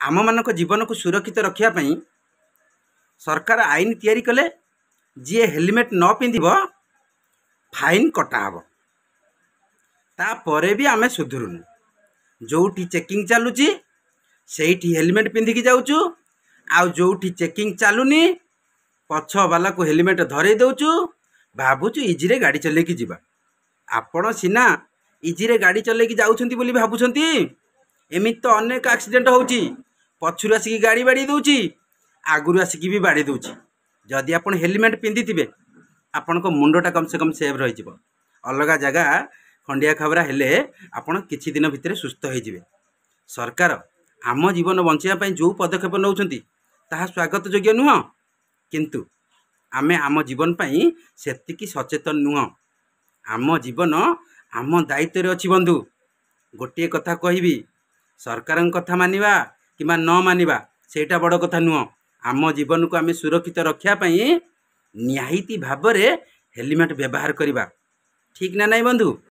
ଆମମାନଙ୍କ ଜୀବନକୁ ସୁରକ୍ଷିତ ରଖିବା ପାଇଁ ସରକାର ଆଇନ ତିଆରି କଲେ, ଯିଏ ହେଲମେଟ୍ ନ ପିନ୍ଧିବ ଫାଇନ୍ କଟା ହେବ। ତାପରେ ବି ଆମେ ସୁଧୁରୁନୁ। ଯେଉଁଠି ଚେକିଂ ଚାଲୁଛି ସେଇଠି ହେଲମେଟ୍ ପିନ୍ଧିକି ଯାଉଛୁ, ଆଉ ଯେଉଁଠି ଚେକିଂ ଚାଲୁନି ପଛବାଲାକୁ ହେଲମେଟ୍ ଧରେଇ ଦେଉଛୁ, ଭାବୁଛୁ ଇଜିରେ ଗାଡ଼ି ଚଲେଇକି ଯିବା। ଆପଣ ସିନା ଇଜିରେ ଗାଡ଼ି ଚଲେଇକି ଯାଉଛନ୍ତି ବୋଲି ଭାବୁଛନ୍ତି, ଏମିତି ତ ଅନେକ ଆକ୍ସିଡେଣ୍ଟ ହେଉଛି। ପଛରୁ ଆସିକି ଗାଡ଼ି ବାଡ଼େଇ ଦେଉଛି, ଆଗରୁ ଆସିକି ବି ବାଡ଼େଇ ଦେଉଛି। ଯଦି ଆପଣ ହେଲମେଟ୍ ପିନ୍ଧିଥିବେ, ଆପଣଙ୍କ ମୁଣ୍ଡଟା କମ୍ ସେ କମ୍ ସେଭ୍ ରହିଯିବ। ଅଲଗା ଜାଗା ଖଣ୍ଡିଆ ଖାବରା ହେଲେ ଆପଣ କିଛି ଦିନ ଭିତରେ ସୁସ୍ଥ ହେଇଯିବେ। ସରକାର ଆମ ଜୀବନ ବଞ୍ଚାଇବା ପାଇଁ ଯେଉଁ ପଦକ୍ଷେପ ନେଉଛନ୍ତି ତାହା ସ୍ୱାଗତ ଯୋଗ୍ୟ ନୁହଁ, କିନ୍ତୁ ଆମେ ଆମ ଜୀବନ ପାଇଁ ସେତିକି ସଚେତନ ନୁହଁ। ଆମ ଜୀବନ ଆମ ଦାୟିତ୍ୱରେ ଅଛି। ବନ୍ଧୁ, ଗୋଟିଏ କଥା କହିବି, ସରକାରଙ୍କ କଥା ମାନିବା କିମ୍ବା ନ ମାନିବା ସେଇଟା ବଡ଼ କଥା ନୁହଁ। ଆମ ଜୀବନକୁ ଆମେ ସୁରକ୍ଷିତ ରଖିବା ପାଇଁ ନିହାତି ଭାବରେ ହେଲମେଟ୍ ବ୍ୟବହାର କରିବା ଠିକ୍ ନା ନାହିଁ ବନ୍ଧୁ?